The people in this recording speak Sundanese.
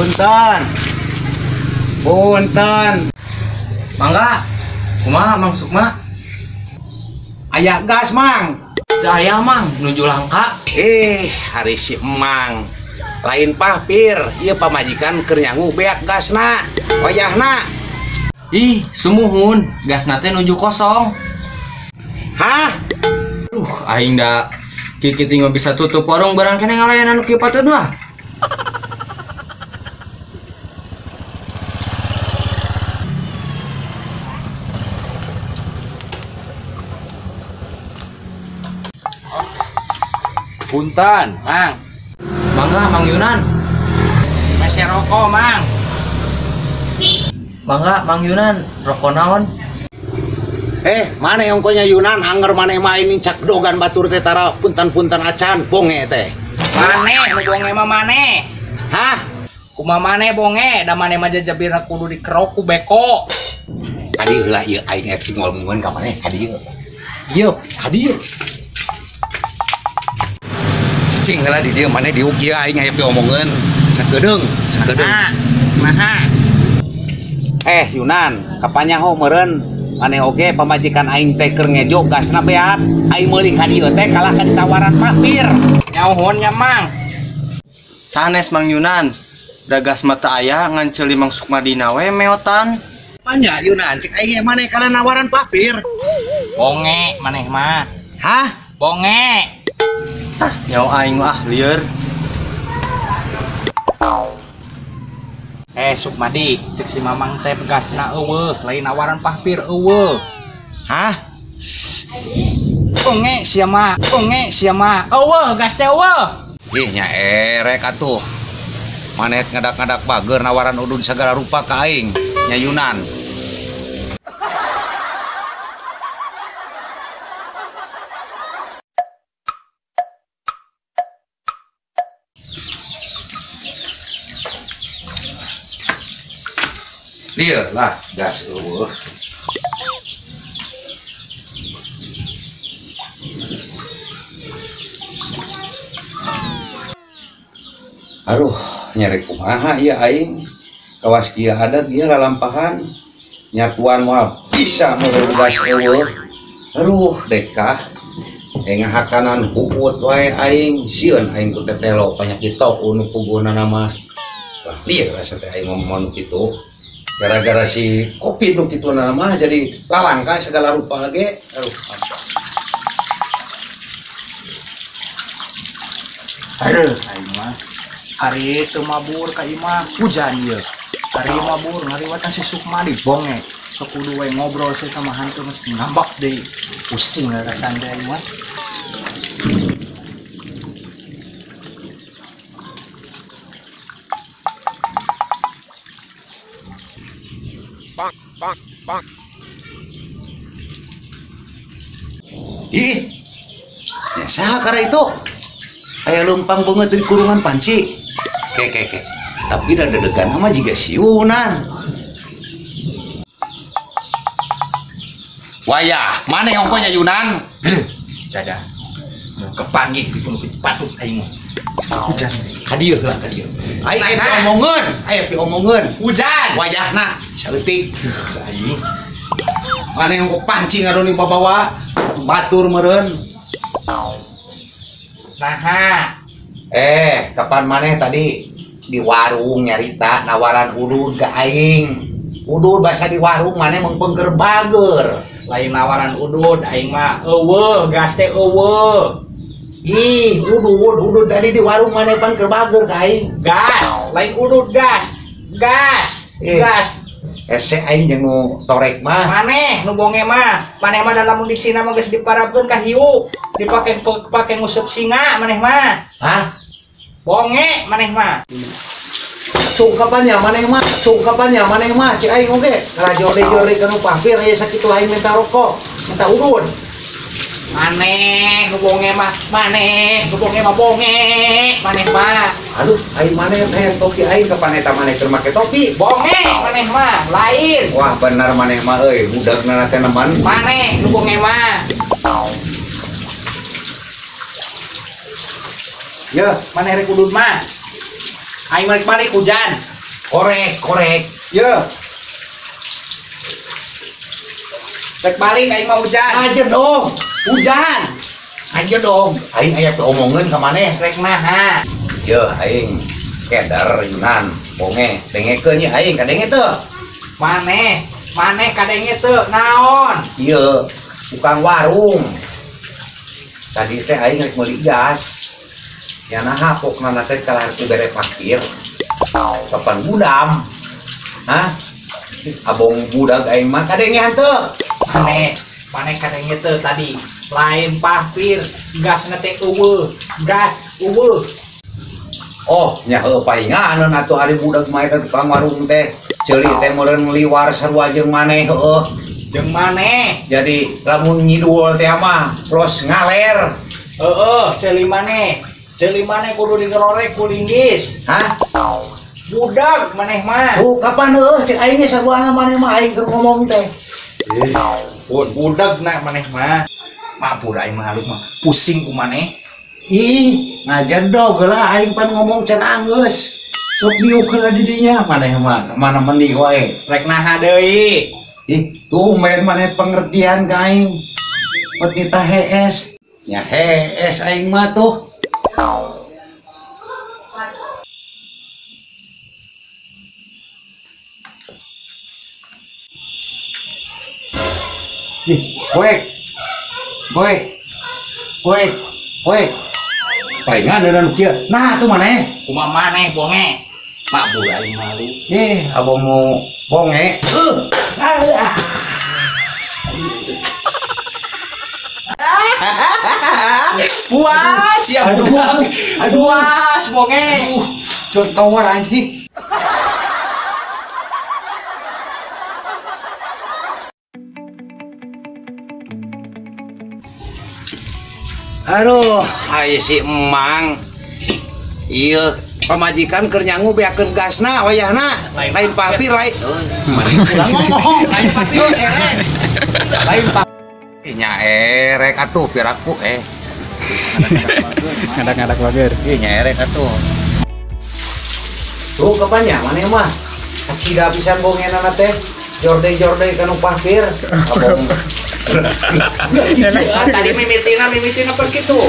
Punten. Punten. Mangga. Kumaha Mang Sukma? Aya gas, Mang. Teu aya, Mang, nuju langka. Hari si Emang. Lain pahpir, ieu pamajikan keur nyangu beak gasna. Wayahna. Ih, sumuhun, gasna teh nuju kosong. Hah? Duh, aing da kikiting mah bisa tutup warung barang keneh ngalayanan nu kieu patut mah. Punten, Mang. Mangga, Mang Yunan. Masih rokok, Mang. Mangga, Mang Yunan, rokok naon? Mana ongkonya Yunan, anger maneh mah ini cak dogan batur teh tara punten-punten acan bonge teh. Maneh, nu bonge mah maneh. Hah? Kumaha maneh bonge, da maneh mah jajabirna kudu dikerok ku beko. Kadi heula ieu aing rek ngomongeun ka maneh, kadi ieu. Ieu, kadi ieu. Cicing heula di dieu maneh diuk ieu aing aya piomongeun. Sakedeung, sakedeung. Naha. Yunan, kapan nyaho meureun maneh oge pamajikan aing teh keur ngejo gasna beak. Aing meuli ka dieu teh kalah ka ditawaran papir. Nyaohon nya, Mang. Sanes Mang Yunan, da gas mah teu aya ngan ceuli Mang Sukmadina we meotan. Panya Yunan, cek aing maneh kalah nawaran papir. Bonge maneh mah. Hah? Bonge. Nyawa aing mah lieur. Sukmadi, cek si Mamang teh gasna eueuh, lain nawaran pahpir eueuh. Hah? Bonge sia mah, bonge sia mah. Eueuh gas teh eueuh. Ih nya erek atuh. Maneh ngadak-ngadak bager nawaran udun segala rupa ka aing, nya Yunan. Dia lah gas eueuh. Aduh, nyerek kumaha ieu aing. Kawas kieu adat ieu lalampahan. Nyatuan moal bisa meureuh gas eueuh. Aduh, dekah. Ngahakanan huut wae aing, sieun aing ku tetelo penyakit tok nu puguhna mah. Lah lieur rasa teh aing ngomong nu kitu. Gara-gara si kopi nu kitu mah jadi lalangka segala rupa lagi. Aduh, aduh, aing mah hari teu mabur ka imah hujan ieu. Hari mabur ngariwatan si Sukmadi bonge. Sok kudu we ngobrol sih sama hantu geus ngambek deui. Pusing rasaan teh aing mah. Bang, bang, bang. Ih, ya saha kara itu? Aya leumpang beungeut di kurungan panci. Ke, ke, ke. Tapi da dedegan mah jiga siunan. Wayah, mana ongkonya Yunan? Jadah. Kepanggih di pun patut aing. Hujan. Ka dieu heula ka dieu. Aing aya piomongeun, aya piomongeun. Hujan. Wayahna saeutik. Aing. Mana yang pancing ngadoni babawa batur meureun. Naha. Kapan maneh tadi di warung nyarita nawaran udud ka aing. Udud basa di warung maneh mengpengker bager. Lain nawaran udud aing mah eueuh gas teh eueuh. Ih, udud, udud tadi di warung maneh pan keur bager ka aing. Gas, lain udud gas. Gas, gas. Ese aing jeung nu torek mah. Maneh nu bonge mah. Maneh mah da lamun di Cina mah geus diparabkeun ka hiu, dipake pake nguseup singa maneh mah. Hah? Bonge maneh mah. Sungkapannya maneh mah, sungkapannya maneh mah cek aing oge. Kalah jore-jore ka nu pahpir aya sakitu aing minta rokok, minta udud. Maneh nu bonge mah, maneh nu bonge mah bonge, maneh mah. Aduh, aing maneh hayang topi aing kapan eta maneh keur make topi? Bonge maneh mah, lain. Wah, bener maneh mah euy, budakna teh neman. Maneh nu bonge mah. Ya, maneh rek udud mah. Aing balik-balik hujan. Korek, korek. Ye. Rek balik aing mah hujan. Aja dong. Hujan. Aja dong. Aing aya omongeun ka maneh. Rek naha? Ye aing keder Yunan bonge dengekeun ye aing kadenge teu. Maneh, maneh kadenge teu naon? Ieu tukang warung. Tadi teh aing rek meuli gas. Nya naha pokna teh kalah teu bere parkir. Kapan budam? Hah? Abong budak aing mah kadenge henteu. Maneh, maneh kadenge teu tadi. Lain parkir, gasna teh eueuh, gas eueuh. Oh, nya heuh painganeun atuh ari budak mah eta tukang warung teh. Ceuli teh meureun liwar sarua jeung maneh heueuh. Jeung maneh. Jadi lamun ngidul teh mah los ngaler. Heeh, ceuli maneh. Ceuli maneh kudu digerorek ku linggis. Hah? Budak maneh mah. Tuh kapan heueuh cek aing ge saruana maneh mah aing keur ngomong teh. Budak na maneh mah. Mabur aing mah alus mah pusing ku maneh. Ih, ngajedog heula aing pan ngomong can anggeus. Sok diuk heula di dinya maneh mah mana mending wae. Rek naha deui? Ih, tumben maneh pengertian ka aing. Pot nita hees. Nya hees aing mah tuh. Ih, poek. Poek. Poek. Poek. Paingan da nu kieu. Nah atuh maneh. Kumaha maneh bonge? Mabur aing malu. Ih, abong mau bonge. Puas ya budak. Puas bonge. Aduh, contoh anjing. Aduh, ai si emang. Ieu pamajikan keur nyangu beakeun gasna wayahna. Lain papir lain. Ngomong lain papir erek. Lain papir. Nya erek atuh piraku Ngadak-ngadak bager. Ieu nya erek atuh. Tuh kapan nya maneh mah? Acida pisan bongenana teh. Jorde-jorde kanu papir. Abong. Tadi mimitina pergi tuh.